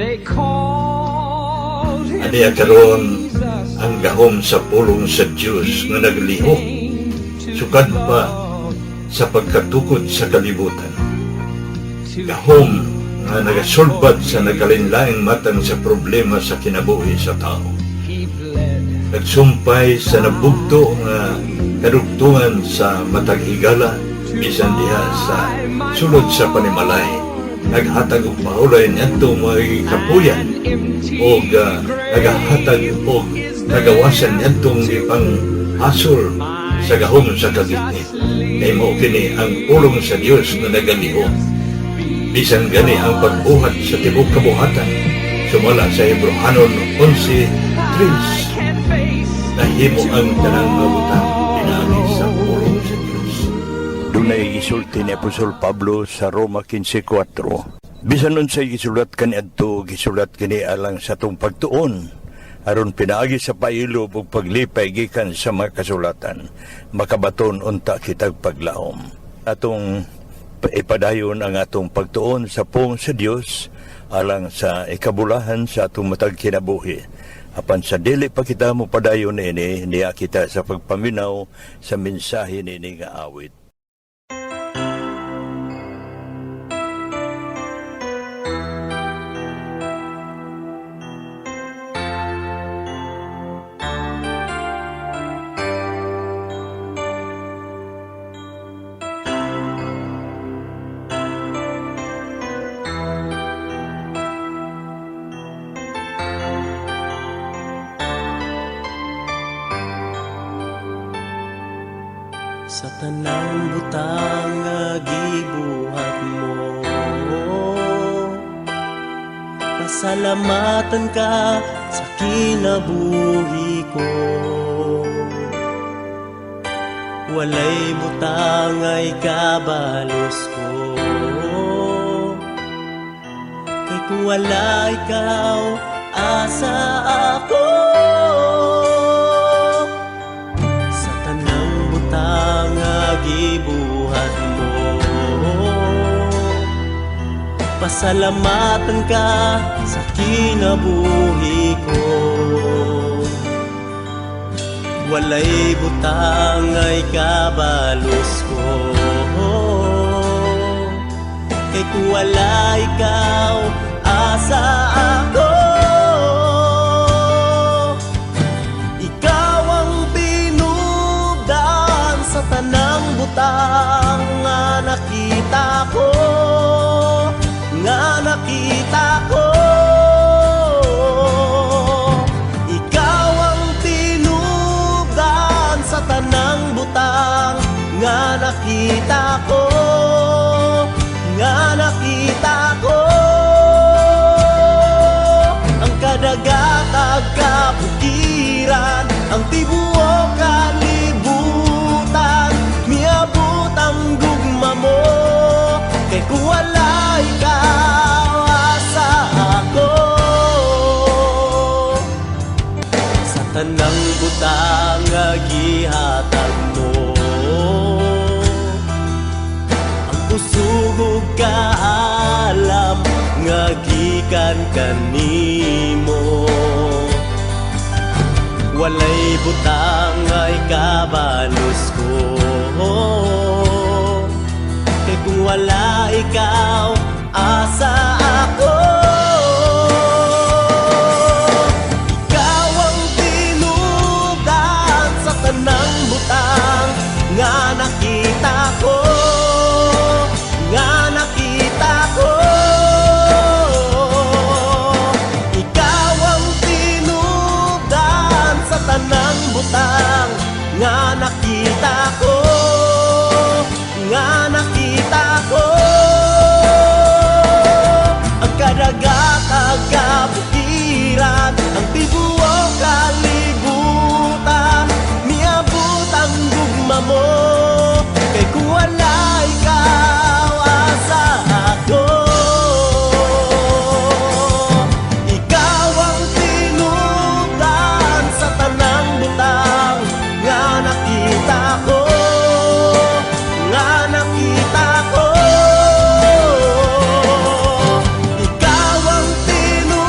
They called him Aniya karon Jesus. ang gahom sa pulong sa Dios nga naglihok sukad pa sa pagkatukod sa kalibutan. Gahom nga nagasulbad sa nagkalainlaing matang sa problema sa kinabuhi sa tao. He bled. Nagsumpay sa nabugto nga kadugtungan sa matag higala bisan diha sa sulod sa panimalay. Naghatag og pahulay niadto mga kapuyan og nagahatag og kagawasan niadtong gipanghasol sa gahom sa kagitnit. Kay mao kini ang pulong sa Dios nga nagalihok. Bisan gani ang pagbuhat sa tibuok kabuhatan, sumala sa Hebrohanon 11:3, Can face nahimo ang tanang mga butang pinaagi sa pulong sa Dios. Dunay gisulti ni Apostol Pablo sa Roma 15:4. Bisan unsay gisulat kaniadto, gisulat kini alang sa atong pagtuon aron pinaagi sa pailob ug paglipay gikan sa mga kasulatan, makabaton unta kitag paglaom. Atong ipadayon ang atong pagtuon sa pulong sa Dios alang sa ikabulahan sa atong matag kinabuhi. Apan sa dili pa kita mopadayon ini, niya kita sa pagpaminaw sa mensahe nini nga awit. Sa tanang butang nga gibuhat mo, pasalamatan ka sa kinabuhi ko. Walay butang ay kabalos ko, kay kung wala ikaw, asa ako? Sa tanang butang nga gibuhat mo, pasalamatan ka sa kinabuhi ko. Walay butang ay kabalos ko, kay kung wala ikaw, asa ako? Ikaw ang tinubdan sa tanang butang nga nakita ko, nga nakita ko. Ikaw ang tinubdan sa tanang butang nga nakita ko, nga nakita ko. Ang kadagatag kabukiran, ang tibuok kalibutan, miabot ang gugma mo. Kay kung wala ikaw, asa ako? Sa tanang butang nga gihatag mo, ang kusog ug kaalam nga gikan kanimo, walay butang ay kabalos ko, kay kung wala ikaw, asa ako? Ikaw ang tinubdan sa tanang butang nga nakita ko, nga nakita ko. Ikaw ang tinubdan sa tanang butang nga nakita ko, nga nakita ko. Ang kadagatag kabukiran, ang tibuok kalibutan, miabot ang gugma mo. Kay kung wala ikaw, asa ako? Ikaw ang tinubdan sa tanang butang nga nakita ko, nga nakita ko. Ikaw ang tinubdan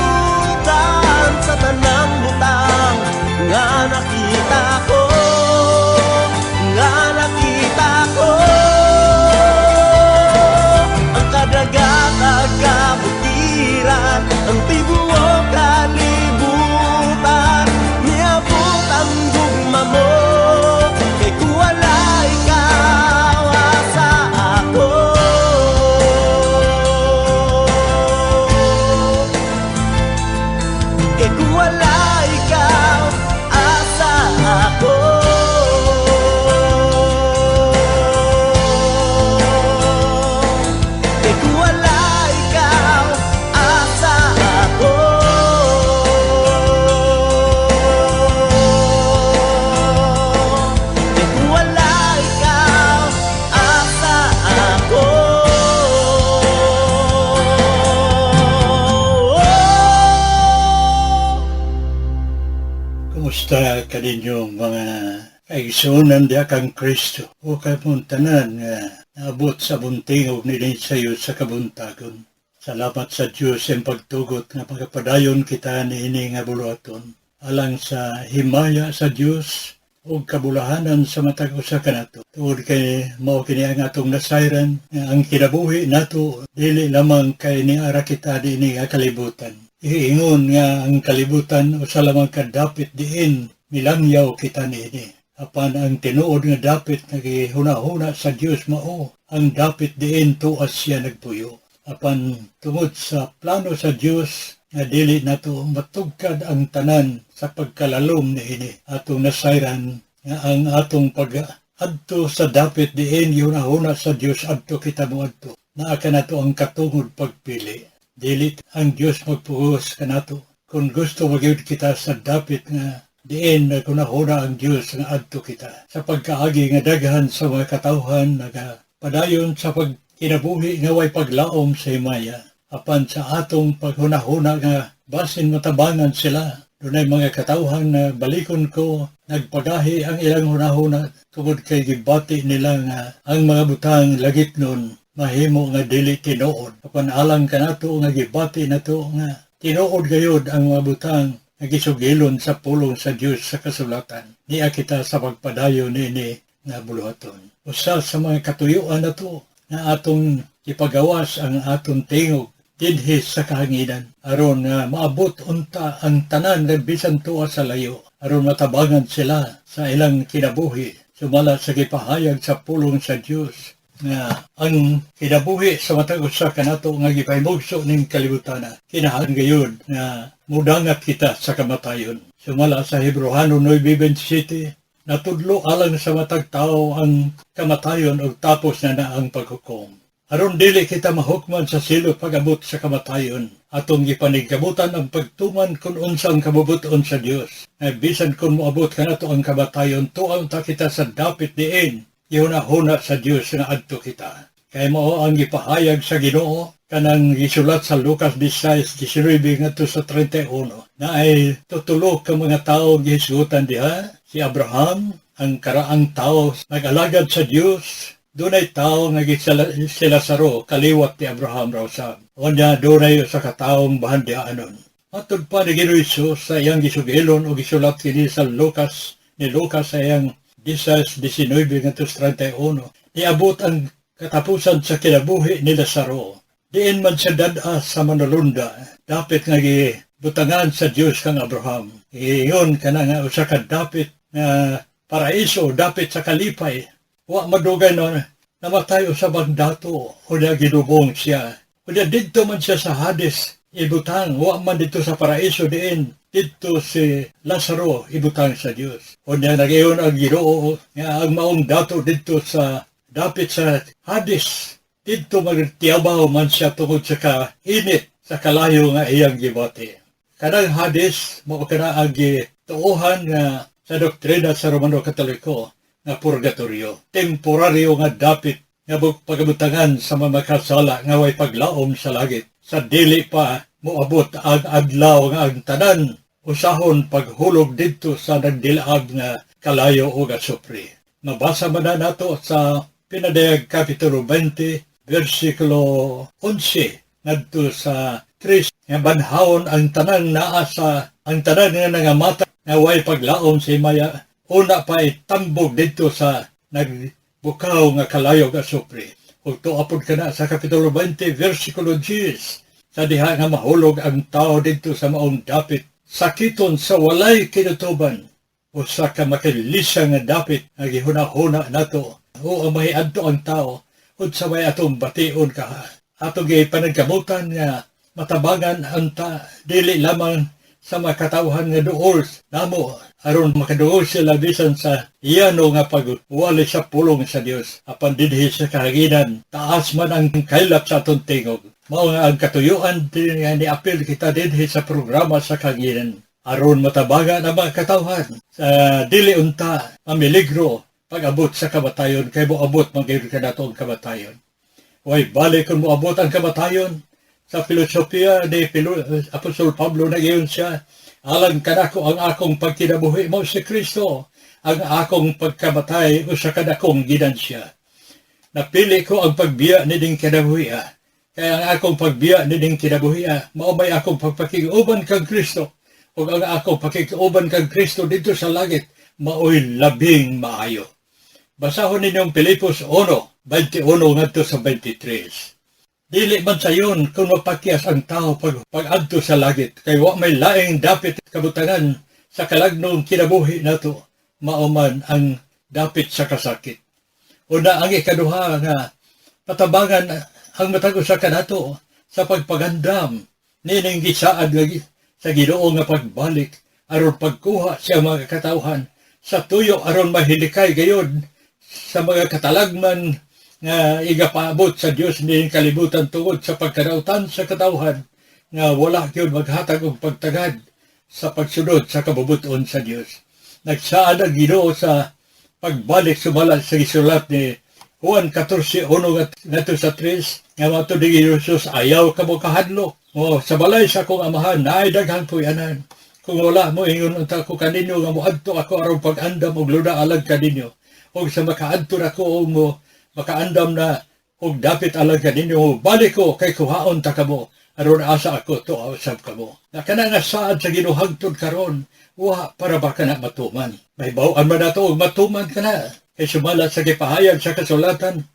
Kumusta kaninyo, mga kaigsuonan diha kang Kristo, o kamong tanan nga naabot sa buntingog ni sayo sa kabuntagon? Salamat sa Diyos ang pagtugot nga pagpadayon kita niini nga buluhaton. Alang sa himaya sa Diyos o kabulahanan sa matag usa kanato. Tungod kay mao kini ang atong nasayran nga ang kinabuhi nato dili lamang kay niara kita diini nga kalibutan. Iingon nga ang kalibutan usa lamang ka dapit diin milangyaw kita niini. Apan ang tinuod nga dapit nga gihuna-huna sa Dios mao ang dapit diin tuas siya nagpuyo. Apan tungod sa plano sa Dios nga dili nato matugkad ang tanan sa pagkalalom niini, atong nasayran nga ang atong pag adto sa dapit diin gihuna-huna sa Dios adto kita moadto. Naa kanato ang katungod pagpili. Dili ang Dios magpuhos kanato. Kung gusto magyud kita sa dapit nga diin naghuna-huna ang Dios nga adto kita. Sa pagkaagi nga daghan sa mga katawhan nagapadayon sa pagkinabuhi nga way paglaom sa himaya. Apan sa atong paghunahuna nga basin matabangan sila, dunay mga katawhan na balikon ko nagpagahi ang ilang hunahuna tungod kay gibati nila nga ang mga butang lagit nun mahimo nga dili tinuod. Apan alang kanato nga gibati nato nga tinuod gayud ang mga butang nga gisugilon sa pulong sa Dios sa kasulatan, niya kita sa pagpadayon niini nga buluhaton. Usa sa mga katuyuan nato nga atong ipagawas ang atong tingog dinhi sa kahanginan aron nga maabot unta ang tanan nga bisan tuwa sa layo, aron matabangan sila sa ilang kinabuhi sumala sa gipahayag sa pulong sa Dios nga ang kinabuhi sa matag usa kanato nga gipahimugso ning kalibutan kinahanglan gayud nga mudangat kita sa kamatayon. Sumala sa Hebrohano 9:27, natudlo alang sa matag tao ang kamatayon ug tapos na na ang paghukom. Aron dili kita mahukman sa silot pag-abot sa kamatayon, atong gipanigkamutan ang pagtuman kung unsa ang kabubuton sa Dios. Ay bisan kung moabot kanato ang kamatayon, tuang ta kita sa dapit diin gihuna-huna sa Dios nga adto kita. Kay mao ang gipahayag sa Ginoo kanang gisulat sa Lucas 16:19 ngadto sa 31 na ay tutulo ka mga tawo gihisgutan diha: si Abraham, ang karaang tao nag-alagad sa Dios, dunay tao nga si Lazaro, kaliwat ni Abraham raw sa. Unya dunay usa ka taong bahandianon. Matud pa ni Ginoo Hesus sa iyang gisugilon o gisulat kini sa Lucas ni Lucas sa iyang 16:19 ngadto sa 31. Niabot ang katapusan sa kinabuhi ni Lazaro. Diin man siya dad-a sa manulunda, dapit nga gibutangan sa Dios kang Abraham. Iyon kana nga usa ka dapit nga paraiso, dapit sa kalipay. Wa madugay na namatay usab ang dato o gilubong siya. Unya didto man siya sa Hades ibutang, wa man dito sa paraiso diin didto si Lazaro ibutang sa Dios. Unya nag-iyon ang Ginoo nga ang maong dato didto sa dapit sa Hades, didto magtiyabaw man siya tungod sa kainit sa kalayo nga iyang gibati. Kanang Hades mao kana ang gituohan nga sa doktrina sa Romano Katoliko nga purgatorio, temporaryo nga dapit nga pagabutangan sa mga makasala nga way paglaom sa langit sa dili pa moabot ang adlaw nga ang tanan usahon paghulog didto sa nagdilaab nga kalayo o asupre. Mabasa man na nato sa Pinadayag Kapitulo 20, versikulo 11 ngadto sa 3 nga banhawon ang tanan naa sa ang tanan nga nangamata nga way paglaom sa himaya una pa itambog didto sa nagbukaw nga kalayo ug asupre. Ug tuapod kana sa Kapitulo 20, versikulo 10, sa diha nga mahulog ang tao didto sa maong dapit sakiton sa walay kinutuban, usa ka makilisa nga dapit nga gihuna-huna nato o ang mahiadto ang tao unsa may atong bation ka atong gipanagkamutan nga matabangan ang ta dili lamang sa mga katawhan nga duol namo aron makaduol sila bisan sa iyano nga pagwali sa pulong sa Dios. Apan dinhi sa kahanginan, taas man ang kaylap sa atong tingog. Mao nga ang katuyuan din nga niapil kita dinhi sa programa sa kahanginan aron matabangan ang mga katawhan sa dili unta mamiligro pag-abot sa kamatayon, kay moabot man gyud kanato ang kamatayon. Way balik kung moabot ang kamatayon. Sa filosofiya ni Apostol Pablo, nag-ingon siya, "Alang kanako, ang akong pagkinabuhi mao si Kristo, ang akong pagkamatay usa ka dakong ginansya. Napili ko ang pagbiya nining kinabuhi. Kaya ang akong pagbiya nining kinabuhi, mao may akong pagpakig-uban kang Kristo. Ug ang akong pakig-uban kang Kristo didto sa langit, maoy labing maayo." Basahon ninyong Filipos 1:21 ngadto sa 23. Dili man sayon kung mapakyas ang tao pag-adto sa langit, kay wa may laing dapit kabutangan sa kalagnong kinabuhi nato, mao man ang dapit sa kasakit. Una, ang ikaduha nga patabangan ang matag usa kanato sa pagpagandam nining gisaad nga sa Ginoo nga pagbalik aron pagkuha sa mga katawhan sa tuyo aron mahilikay gayod sa mga katalagman nga igapaabot sa Dios nining kalibutan tungod sa pagkadautan sa katawhan nga wala gyud maghatag og pagtagad sa pagsunod sa kabubuton sa Dios. Nagsaad ang Ginoo sa pagbalik sumala sa gisulat ni Juan 14:1 ngadto sa 3 nga matud ni Jesus, "Ayaw kamo kahadlok. O sa balay sa akong Amahan naay daghang puy-anan. Kung wala, mo ingon unta ko kaninyo nga moadto ako aron pag-andam og luna alang kaninyo. Og sa makaadto na ko og mo makaandam na og dapit alang kaninyo, balik ko kay kuhaon ta kamo aron asa ako tuo usab kamo." Na kana nga saad sa Ginoo hangtod karon, wa para ba kana matuman? Mahibaw-an man nato og matuman kana kay sumala sa gipahayag sa kasulatan,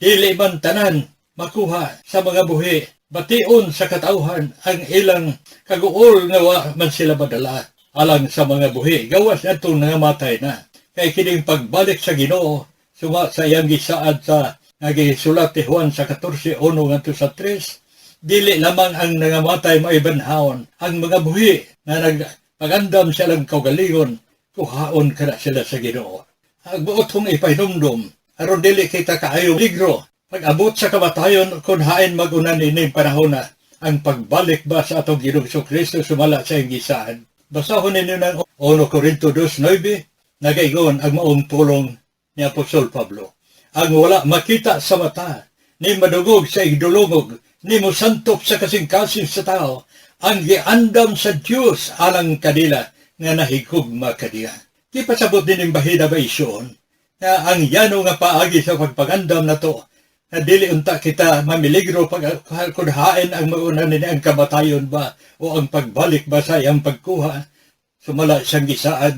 dili man tanan makuha sa mga buhi. Bation sa katawhan ang ilang kaguol nga wa man sila madala alang sa mga buhi gawas atong nangamatay na. Kay kining pagbalik sa Ginoo suma sa iyang gisaad sa nga gisulat ni Juan sa 14:1 ngadto sa 3, dili lamang ang nangamatay maibanhawon. Ang mga buhi nga nagpagandam sa ilang kaugalingon, kuhaon kana sila sa Ginoo. Ang buot kong ipahinumdum aron dili kita kaayo ligro pag-abot sa kamatayon kung hain mag-unan ining panahon na ang pagbalik ba sa atong Ginoong Kristo sumala sa iyang gisaad. Basahon ninyo ng 1 Corinto 2:9, nagaingon ang maong pulong ni Apostol Pablo, "Ang wala makita sa mata, ni madungog sa igdulungog, ni mosantop sa kasing-kasing sa tao, ang giandam sa Dios alang kanila nga nahigugma kaniya." Di pasabot din yung bahina ba isyon, nga ang yano nga paagi sa pagpagandam na to, na dili unta kita mamiligro pag kung hain ang mauna ni ang kamatayon ba o ang pagbalik ba sa iyang pagkuha sumala siyang gisaad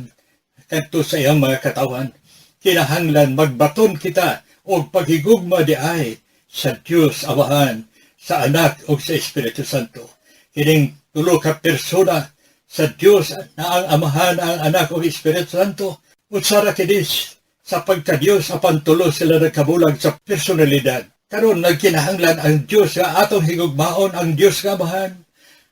kadto sa iyang mga katawan. Kinahanglan magbaton kita og paghigugma di ay sa Dios Amahan, sa Anak ug sa Espiritu Santo. Kining tulo ka persona sa Dios na ang Amahan, ang Anak ug Espiritu Santo, usa ra kini sa pagka-Dios apan tulo sila nagkabulag sa personalidad. Karon nagkinahanglan ang Dios nga atong higugmaon, ang Dios nga Amahan,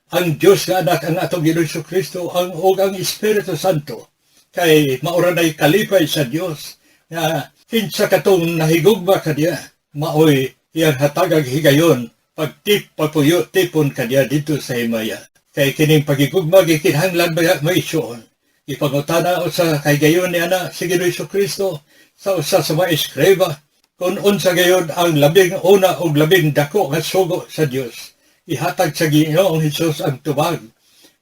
ang Dios nga Anak, ang atong Ginoong Kristo, ang ug ang Espiritu Santo. Kay maura nay kalipay sa Dios nga kinsa katong nahigugma kaniya, maoy iyang hatagag higayon pagtip pagpuyo tipon kaniya didto sa himaya. Kay kining pagigugma gikinahanglan maisuon. Ipangutana usa kay gayon ni ana si Ginoong Kristo sa usa sa mga eskriba kung unsa gayon ang labing una ug labing dako nga sugo sa Dios. Ihatag sa Ginoong Hesus ang tubag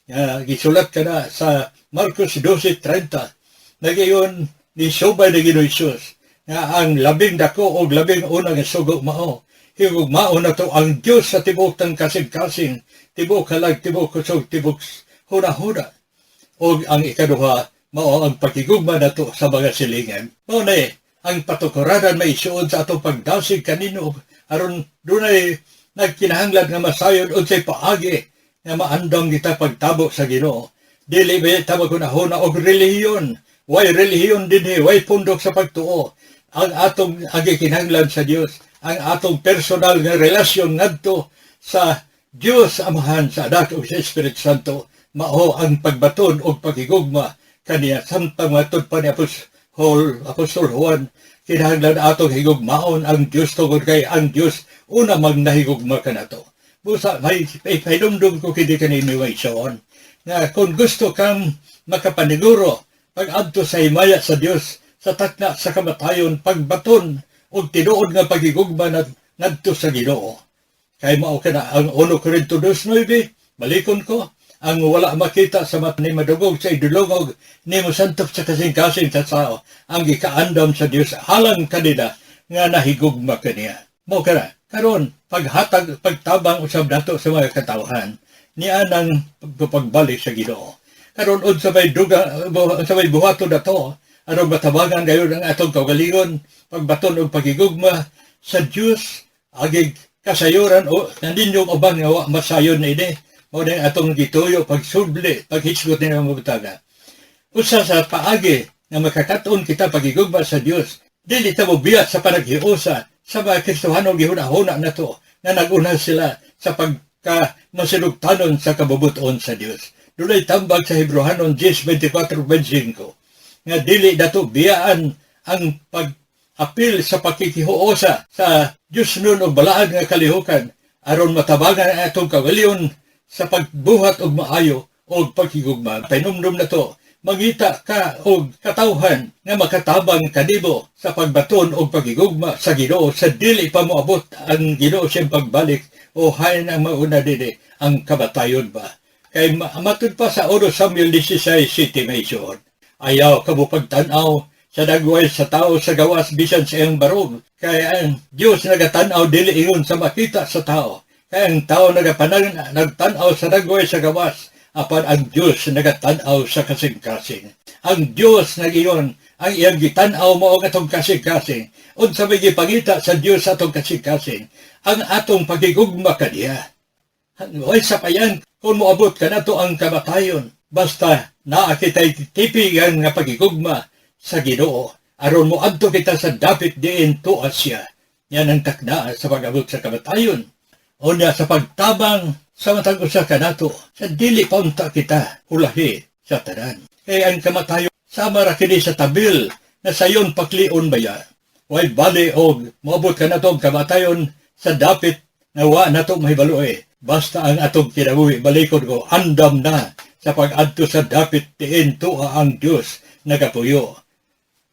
nga gisulat kana sa Marcos 12:30. Nagayon ni subay ni Ginoong Hesus nga ang labing dako ug labing una nga sugo mao higugmaon nato ang Dios sa tibuok tang kasing-kasing, tibuok kalag, tibuok kusog, tibuok huna-huna. Ug ang ikaduha mao ang paghigugma nato sa mga silingan. Mao na ang patukuranan maisuod sa atong pagdasig kanino aron dunay nagkinahanglan nga masayod unsay paagi nga maandam kita pagtabo sa Ginoo. Dili ba ta maghunahuna og relihiyon? Way relihiyon dinhi, way pundok sa pagtuo. Ang atong ang gikinahanglan sa Dios, ang atong personal nga relasyon ngadto sa Dios Amahan, sa Anak ug sa Espiritu Santo, mao ang pagbaton og paghigugma kaniya. Samtang matud pa ni Apostol Juan, kinahanglan atong higugmaon ang Dios tungod kay ang Dios una mang nahigugma kanato. Busa may pahinumdum ko kini kanino, igsoon, nga kung gusto kang makapaniguro pag-adto sa himaya sa Dios sa takna sa kamatayon, pagbaton og tinuod nga paghigugma ngadto sa Ginoo. Kay mao kana ang 1 Corinto 2:9, balikon ko, ang wala makita sa mata ni madugog sa idulongog ni mosantop sa kasing-kasing sa tao ang gikaandam sa Dios alang kanila nga nahigugma kaniya. Mao kana karon paghatag, pagtabang usab nato sa mga katawhan niya nang pagbalik sa Ginoo. Karon, unsa may duga, unsa may buhaton nato aron matabangan gayon ang atong kaugalingon pagbaton og pagigugma sa Dios agig kasayuran o naninyong uban nga wa masayon na ini? Mao na atong gituyo, pagsubli, paghisgot ni mga butaga. Usa sa paagi nga makakaton kita pagigugma sa Dios, dili ta mobiya sa panaghiusa sa mga Kristohanong gihuna-huna nato nga nag-una sila sa pagka masinugtanon sa kabubuton sa Dios. Dunay tambag sa Hebreohanon 10:24-25 nga dili nato biyaan ang pag-apil sa pakikihuosa sa Dios nun og balaan nga kalihukan aron matabangan ang atong kaugalingon sa pagbuhat og maayo og paghigugma. Pahinumdum nato, mangita ka og katawhan nga makatabang kanimo sa pagbaton og pagigugma sa Ginoo sa dili pa moabot ang Ginoo siyang pagbalik o hain ang mauna dili ang kamatayon ba. Kay matud pa sa 1 Samuel 16:7, may isuon, "Ayaw kamo pagtanaw sa dagway sa tao sa gawas bisan sa iyang barog. Kay ang Dios nagatanaw dili ingon sa makita sa tao. Kay ang tao nagapanang nagtanaw sa dagway sa gawas, apan ang Dios nagatanaw sa kasing-kasing." Ang Dios nagiyon, ang iyang gitanaw mao ang atong kasing-kasing. Unsa may gipangita sa Dios sa atong kasing-kasing? Ang atong pagigugma kaniya. Way sapayan kung moabot kanato ang kamatayon. Basta naa kita'y tipigan nga pagigugma sa Ginoo aron moadto kita sa dapit diin tuwa siya. Yan ang takna sa pag-abot sa kamatayon. Unya sa pagtabang sa matag usa kanato sa dili pa unta kita ulahi sa tanan. Kay ang kamatayon sama ra kini sa tabil na sayon paklion baya. Way bali og moabot kanato ang kamatayon sa dapit na wa nato mahibaloy. Basta ang atong kinabuhi, balikon ko, andam na sa pag-adto sa dapit diin tuwa ang Dios nagapuyo.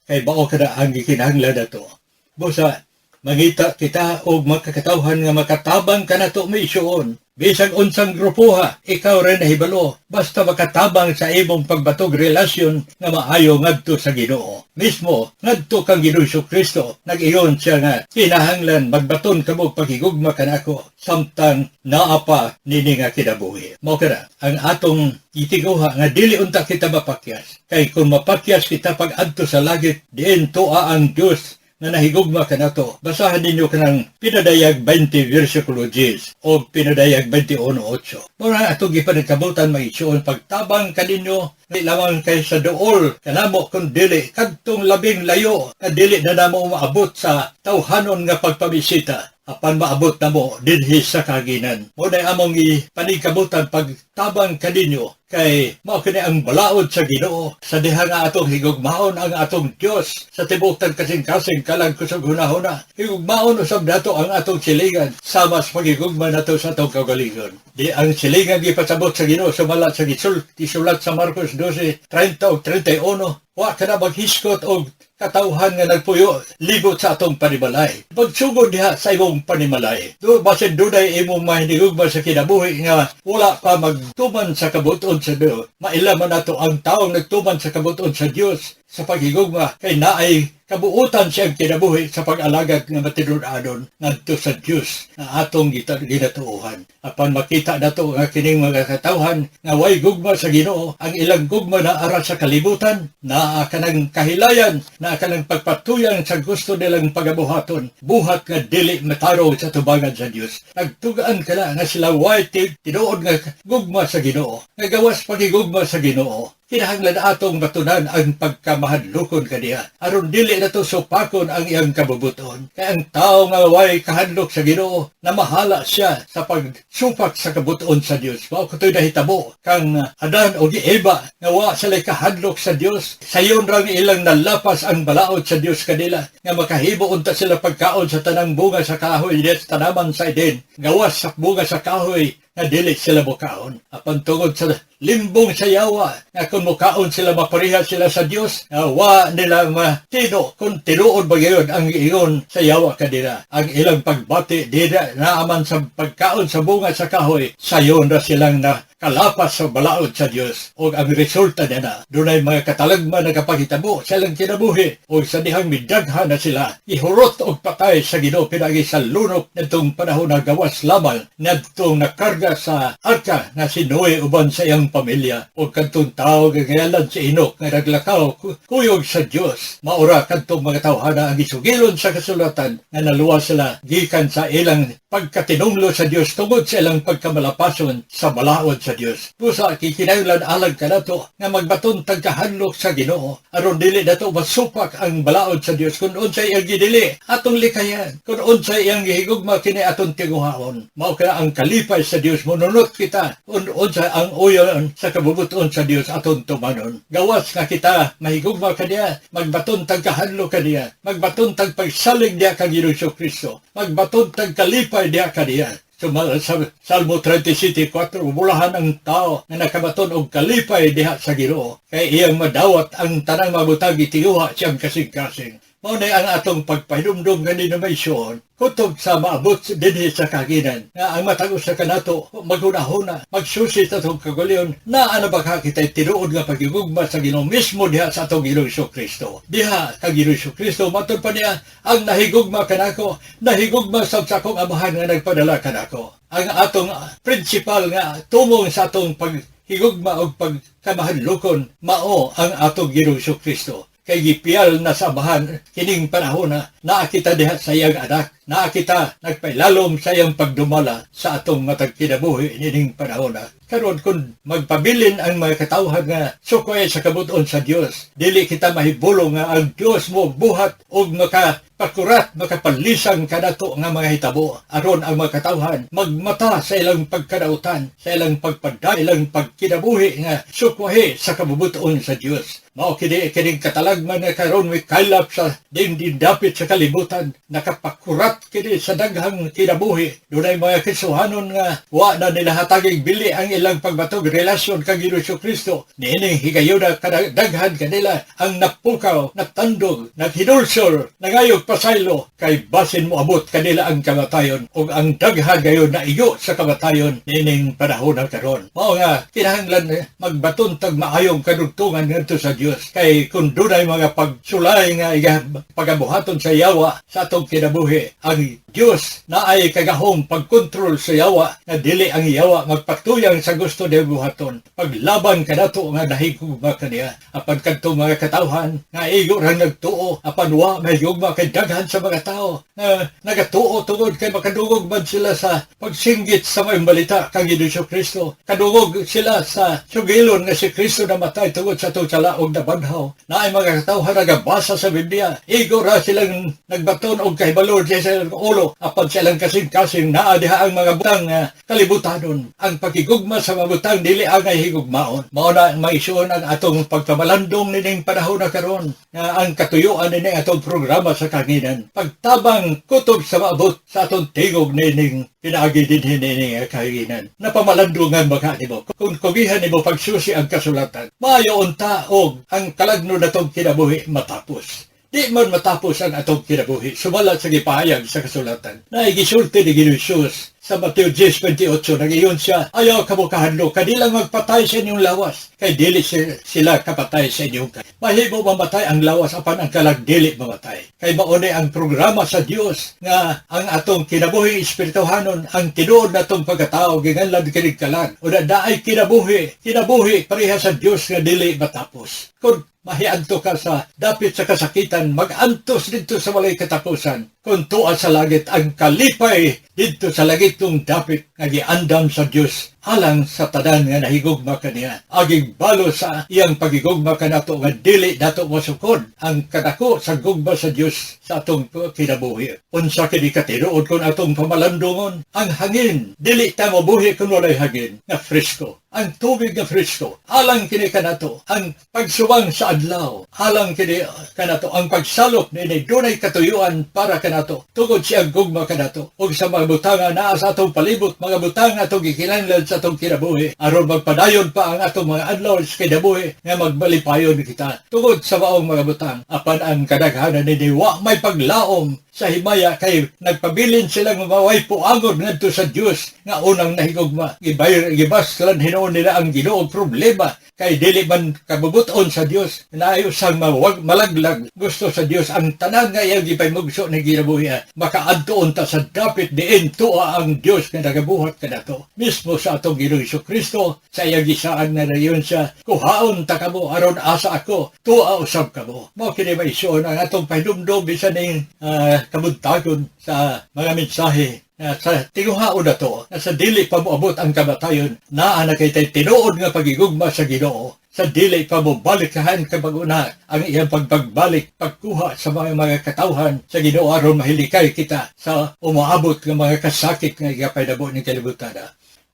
Kay mao kana ang gikinahanglan nato. Busa, mangita kita og makakatawhan nga makatabang kanato, may isuon. Bisag unsang grupoha, ikaw rin nahibalo. Basta makatabang sa imong pagbatog relasyon nga maayo ngadto sa Ginoo. Mismo, ngadto kang Ginoo Kristo, nag-iyon siya nga kinahanglan magbaton kamo pagigugma kanako samtang naa pa nini nga kinabuhi. Mao kana ang atong itiguha nga dili unta kita mapakyas. Kay kung mapakyas kita pag-adto sa langit, diin tuwa ang Dios nga nahigugma kanato. Basahan ninyo kanang Pinadayag 20 versikulo 10 o Pinadayag 21:8. Mura atong gipanagkabutan, mga igsoon, pagtabang kaninyo di lamang kay sa duol kanamo kun dili kadtong labing layo nga dili na namo maabot sa tawhanon nga pagpamisita, apan maabot namo dinhi sa kahaginan. Mao na among ipanigkabutan pagtabang kaninyo kay mao kini ang balaod sa Ginoo sa diha nga atong higugmaon ang atong Dios sa tibuok tang kasing-kasing, kalag, kusog, hunahuna. Higugmaon usab nato ang atong silingan sama sa pagigugma nato sa atong kaugalingon. Di ang silingan gipasabot sa Ginoo sumala sa gisulat sa Marcos 12:30 ug 31. Wa ka na maghiskot og katawhan nga nagpuyo libot sa atong panimalay. Pagsugod diha sa imong panimalay. Do basin dunay imong mahinigugma sa kinabuhi nga wala pa magtuman sa kabuton sa Dios. Maila man nato ang taong nagtuman sa kabuton sa Dios sa paghigugma kay naay kabuutan siyang kinabuhi sa pag-alagad nga matinud-anon ngadto sa Dios nga atong ginatuohan. Apan makita nato nga kining mga katawhan nga way gugma sa Ginoo, ang ilang gugma na ara sa kalibutan, naa kanang kahilayan, naa kanang pagpatuyang sa gusto nilang pagabuhaton, buhat nga dili matarong sa tubangan sa Dios. Nagtugaan ka na nga sila way tinuod nga gugma sa Ginoo, nga gawas pagigugma sa Ginoo. Kinahanglan atong batunan ang pagkamahadlokon kaniya aron dili nato supakon ang iyang kabubuton. Kay ang tao nga way kahadlok sa Ginoo, namahala siya sa pagsupak sa kabuton sa Dios. Mao kutoy nahitabo kang Adan o Eva nga wa sila kahadlok sa Dios. Sayon rang ilang nalapas ang balaod sa Dios kanila nga makahibo unta sila pagkaon sa tanang bunga sa kahoy sa tanaman sa Eden. Gawas sa bunga sa kahoy nga dili sila mukaon. Apan tungod sa limbong sa yawa nga kung mukaon sila mapareha sila sa Dios, nga wa nila matino kung tinuod ba gayon ang ingon sa yawa kanila. Ang ilang pagbati dira naaman sa pagkaon sa bunga sa kahoy, sayon ra silang na kalapas sa balaod sa Dios. O ang resulta niya, dunay mga katalagman nagapakitabo sa ilang kinabuhi o sa dihang midaghan na sila ihurot og patay sa Ginoo pinaagi sa lunok nitong panahon na gawas lamang ngadtong nakarga sa arka na si Noe uban sa iyang pamilya o kadtong tao nga ngalan si Enoch nga naglakaw kuyog sa Dios. Maura kadtong mga tawhana ang gisugilon sa kasulatan nga naluwas sila gikan sa ilang pagkatinunglo sa Dios tungod sa ilang pagkamalapason sa balaod sa Dios. Busa kikinahanglan alang kanato nga magbaton tag kahadlok sa Ginoo aron dili nato masupak ang balaod sa Dios. Kung unsay iyang gidili, atong likayan. Kung unsay iyang gihigugma, kini atong tinguhaon. Mao kana ang kalipay sa Dios, monunot kita. Kung unsay ang uyon sa kabubuton sa Dios, atong tumanon. Gawas nga kita mahigugma kaniya, magbaton tag kahadlok kaniya, magbaton tag pagsalig diha kang Ginoo Kristo, magbaton tag kalipay diha kaniya. So, sa Salmo 37:4, bulahan ang tao nga nakabaton og kalipay diha sa Ginoo, kay iyang madawat ang tanang mabutang gitiyuha siyang kasing-kasing. Mao na ang atong pagpahinumdum ganina, may kutob sa maabot dinhi sa kahaginan, nga ang matag usa kanato maghuna-huna, magsusi sa atong kaugalingon, naa na ba ka kita'y tinuod nga pagigugma sa Ginoo mismo diha sa atong Ginoong Kristo. Diha kang Ginoong Kristo, matod pa niya, "Ang nahigugma kanako, nahigugma sab sa akong Amahan nga nagpadala kanako." Ang atong principal nga tumong sa atong paghigugma og pagkamahadlokon mao ang atong Ginoong Kristo, kay gipiyal na sa Amahan kining panahon na naa kita diha sa iyang anak, naa kita nagpailalom sa iyang pagdumala sa atong matag kinabuhi nining panahon na. Karon, kung magpabilin ang mga katawhan nga sukway sa kabuton sa Dios, dili kita mahibulong nga ang Dios mo buhat og maka pakurat, makapalisang kanato nga mga hitabo aron ang mga katawhan magmata sa ilang pagkadautan, sa ilang pagpada, ilang pagkinabuhi nga sukwahi sa kabubuton sa Dios. Mao kini kining katalagman nga karon may kaylap sa dingding dapit sa kalibutan, nakapakurat kini sa daghang kinabuhi. Dunay mga Kristohanon nga wa na nila hatagig bili ang ilang pagbatog relasyon kang Ginoo Kristo. Niining higayuna, daghan kanila ang napukaw, natandog, naghinulsol, nangayog pasaylo, kay basin moabot kanila ang kamatayon ug ang daghan gayon na iyo sa kamatayon niining panahon na karon. Mao nga kinahanglan magbaton tag maayong kadugtungan ngadto sa Dios, kay kung dunay mga pagsulay nga pagabuhaton sa yawa sa atong kinabuhi, ang Dios naay kagahom pagkontrol sa yawa nga dili ang yawa magpatuyang sa gusto niya buhaton. Paglaban kanato nga nahigugma kaniya. Apan kadtong mga katawhan nga igo ra nagtuo apan wa mahigugma, kay daghan sa mga tao na nagatuo tungod kay makadungog man sila sa pagsinggit sa maayong balita kang Hesus Kristo. Kadungog sila sa sugilon nga si Kristo namatay tungod sa atong sala og nabanhaw. Naay mga katawhan nagabasa sa Biblia. Igo ra silang nagbaton og kahibalo sa silang ulo, apan sa ilang kasing-kasing naa diha ang mga butang nga kalibutanon. Ang pagkigugma sa mga butang dili angay higugmaon. Mao na ang maisuon ang atong pagpamalandong nining panahon na karon, nga ang katuyuan nining atong programa sa kahanginan. Pagtabang kutob sa maabot sa atong tingog nining pinaagi dinhi nining kahanginan. Napamalandungan ba ka nimo? Kung kugihan nimo pagsusi ang kasulatan, maayo unta og ang kalagno natong kinabuhi matapos. Di man matapos ang atong kinabuhi, sumala sa gipahayag sa kasulatan. Naigisulti ni Ginoong Jesus sa Mateo 10:28, nag-iyon siya, "Ayaw kamo kahadlok, kanilang magpatay sa inyong lawas, kay dili sila kapatay sa inyong kalag." Mahimo mamatay ang lawas, apan ang kalag dili mamatay. Kay mauni ang programa sa Dios nga ang atong kinabuhi espirituhanon, ang tinuod natong pagkatao, ginganlan kinig kalag. O naay kinabuhi, kinabuhi pareha sa Dios nga dili matapos. Kung mahiadto ka sa dapit sa kasakitan, magantos dito sa walay katapusan. Kung tuwa sa langit, ang kalipay dito sa langit kung dapit nga giandam sa Dios. alang sa tanan nga nahigugma kaniya. Aging balo sa iyang pagigugma kanato nga dili nato masukod ang kadako sa gugma sa Dios sa atong kinabuhi. Unsa kini katinuod kung atong pamalandungon? Ang hangin, dili ta mabuhi kung walay hangin nga fresko. Ang tubig nga fresko, alang kini kanato. Ang pagsuwang sa adlaw, alang kini kanato. Ang pagsalop niini dunay katuyuan para kanato. Tungod siyang gugma kanato. Ug sa mga butang nga naa sa atong palibot, mga butang nga atong gikinahanglan sa atong kinabuhi, aron magpadayon pa ang atong mga adlaw sa kinabuhi nga magmalipayon kita. Tungod sa maong mga butang, apan ang kadaghanan nini wa may paglaom sa himaya kay nagpabilin silang maway puangon ngadto sa Dios nga unang nahigugma. Gibayr gibaslan hinuon nila ang Ginoo problema kay dili man kabubuton sa Dios na usang mawag malaglag. Gusto sa Dios ang tanan nga iyang gipahimugso ni kinabuhi makaadto unta sa dapit diin tuwa ang Dios nga nagabuhat kanato mismo sa atong Ginoong Kristo sa iyang gisaad nga nayon siya, "Kuhaon ta kamo aron asa ako tuwa usab kamo." Mao kini, maigsoon, ang atong pahinumdom bisan ning kabuntagon sa mga mensahe na sa tinguhaon na to, na sa dili pa moabot ang kamatayon, naa na kay tay tinuod nga pagigugma sa Ginoo sa dili pa mo balik kahan kabaguna ang iyang pagpagbalik, pagkuha sa mga katawhan sa Ginoo aron mahilikay kita sa umaabot nga mga kasakit nga igapaynabo ni kalibutan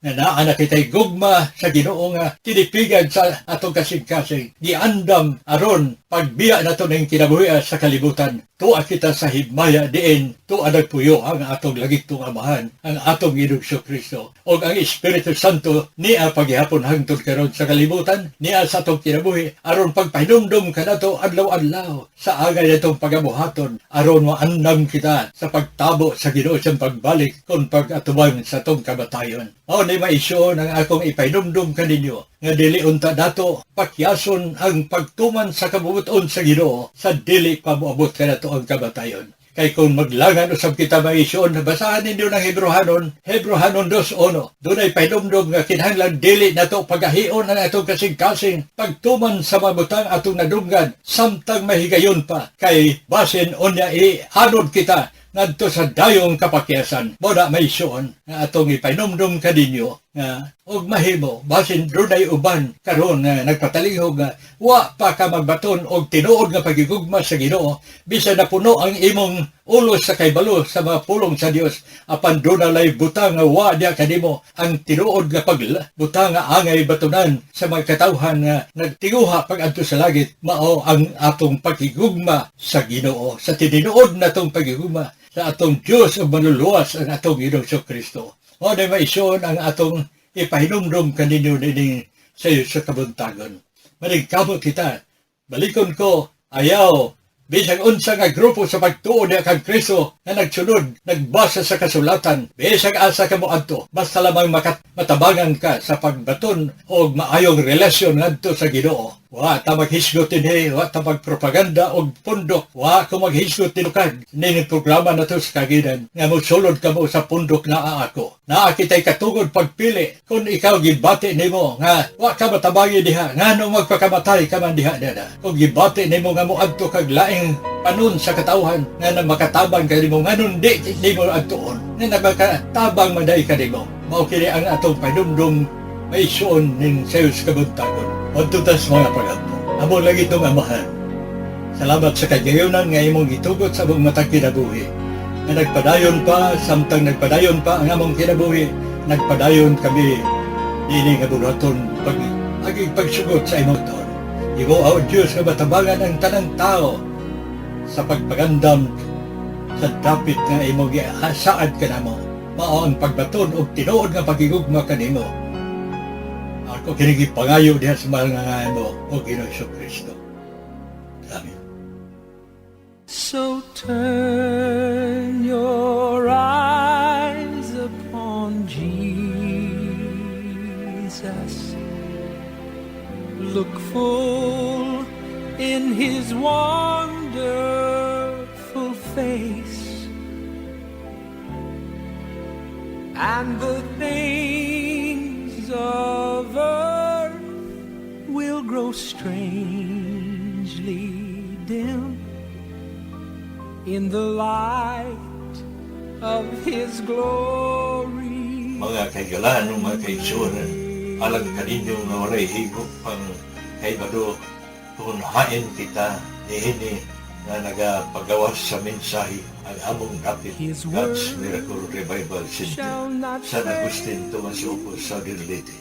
na naa na kita'y gugma sa Ginoo nga tinipigan sa atong kasing-kasing giandam aron pagbiya nato ning kinabuhi sa kalibutan, tuwa kita sa himaya diin tuwa nagpuyo ang atong langitnong Amahan, ang atong Ginoong Kristo ug ang Espiritu Santo niya paghihapon hangtod karon sa kalibutan niya sa atong kinabuhi aron pagpahinumdum kanato adlaw-adlaw sa angay natong pagabuhaton aron maandam kita sa pagtabo sa Ginoo sa pagbalik kon pag-atubang sa atong kamatayon. Mao ni, maigsoon, ang akong ipahinumdum kaninyo nga dili unta dato pakyason ang pagtuman sa kabubuton sa Ginoo sa dili pa moabot kanato ang kamatayon. Kay kung maglangan usab kita, maigsoon, basahan ninyo ng Hebrohanon, Hebrohanon 2.1. Dunay pahinumdum nga kinahanglan dili nato pagahion ang atong kasing-kasing pagtuman sa mga butang atong nadunggan samtang mahigayon pa. Kay basin unya i-anod kita ngadto sa dayong kapakyasan. Mao na, maigsoon, nga atong ipahinumdum kaninyo nga og mahimo basin dunay uban karon nga nagpatalihog nga wa pa ka magbaton og tinuod nga pagigugma sa Ginoo. Bisan napuno ang imong ulo sa kaybalo sa mga pulong sa Dios, apan dunay butang nga wa diha kanimo ang tinuod nga pagbutang nga angay batunan sa mga katawhan nga nagtinguha pag-adto sa langit, mao ang atong pagigugma sa Ginoo, sa tinuod natong pagigugma sa atong Dios ug manluluwas, ang atong Ginoong Kristo. Mao na, maigsoon, ang atong ipahinumdum kaninyo nining sayo sa kabuntagon. Manigkamot kita. Balikon ko, ayaw bisag unsa nga grupo sa pagtuo niya kang Kristo nga nagsunod, nagbasa sa kasulatan, bisag asa ka moadto, basta lamang matabangan ka sa pagbaton og maayong relasyon ngadto sa Ginoo. Wa ta maghisgot dinhi, wa ta magpropaganda og pundok, wa ko maghisgot tinukad ning programa na to sa kaginan nga mosulod ka mo sa pundok naa ako. Naa kitay katugod pagpili. Kung ikaw gibati nimo nga wa ka matabangi diha, ngano magpakamatay ka man diha dada? Kung gibati nimo nga moadto kag laing panon sa katawhan nga na makatabang ka nimo, nganon di nimo adtuon nga makatabang man diay kanimo? Mao kini ang atong pahinumdum, maigsoon, ning sayo sa kabuntagon. Adto tas mga pagampo. Among langitnong Amahan, salamat sa kagayonan nga imong gitugot sa among matag kinabuhi. Nga nagpadayon pa, samtang nagpadayon pa ang among kinabuhi, nagpadayon kami dini nga buhaton pag aging pagsugot sa imong taon. Imo, o Diyos, nga matabangan ang tanang tao sa pagpagandam sa dapit nga imong gisaad kanamo. Mao ang pagbaton og tinuod nga pagigugma kanimo. Ako kini gipangayo diha sa mahal nga ngalan mo, o Ginoong Kristo. Amen. So turn your eyes upon Jesus. Look full in his wonderful face, and the things of earth will grow strangely dim in the light of his glory. Mga kahigalaan o mga kaigsuonan, alang kaninyo nga walay higop pang kahibalo kung hain kita niini nga nagapagawas sa mensahe, ang among dapit His God's word Miracle Revival Center, shall not San Agustin, Tomas Opos, Southern Leyte.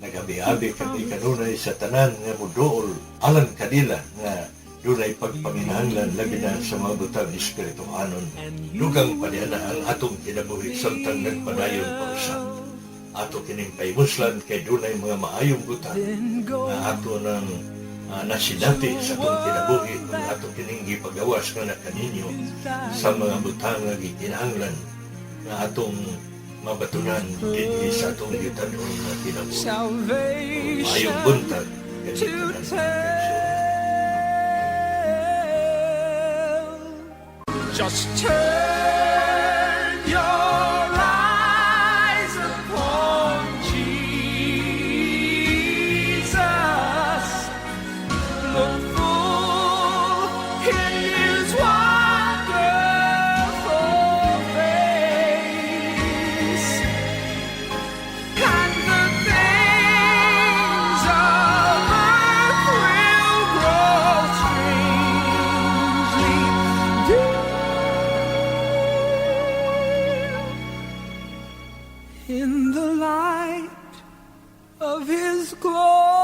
Nagabi-abi kami kanunay sa tanan nga muduol alang kanila nga dunay pagpanginahanglan, labi na sa mga butang espirituhanon. Dugang pa niya na ang atong kinabuhi samtang nagpadayon pa usab. Ato kining pahimuslan kay dunay mga maayong butang Then go nga ato nang nasinati sa atong kinabuhi kung ato kining gipagawas nga na kaninyo sa mga butang nga gikinahanglan nga atong mabatunan dinhi sa atong gitanon nga kinabuhi. Salvation Maayong buntag to kaning tanan. tell. Just turn your eyes upon Jesus. Look full in His wonderful face, and the things of earth will grow strangely dim in the light of His glory.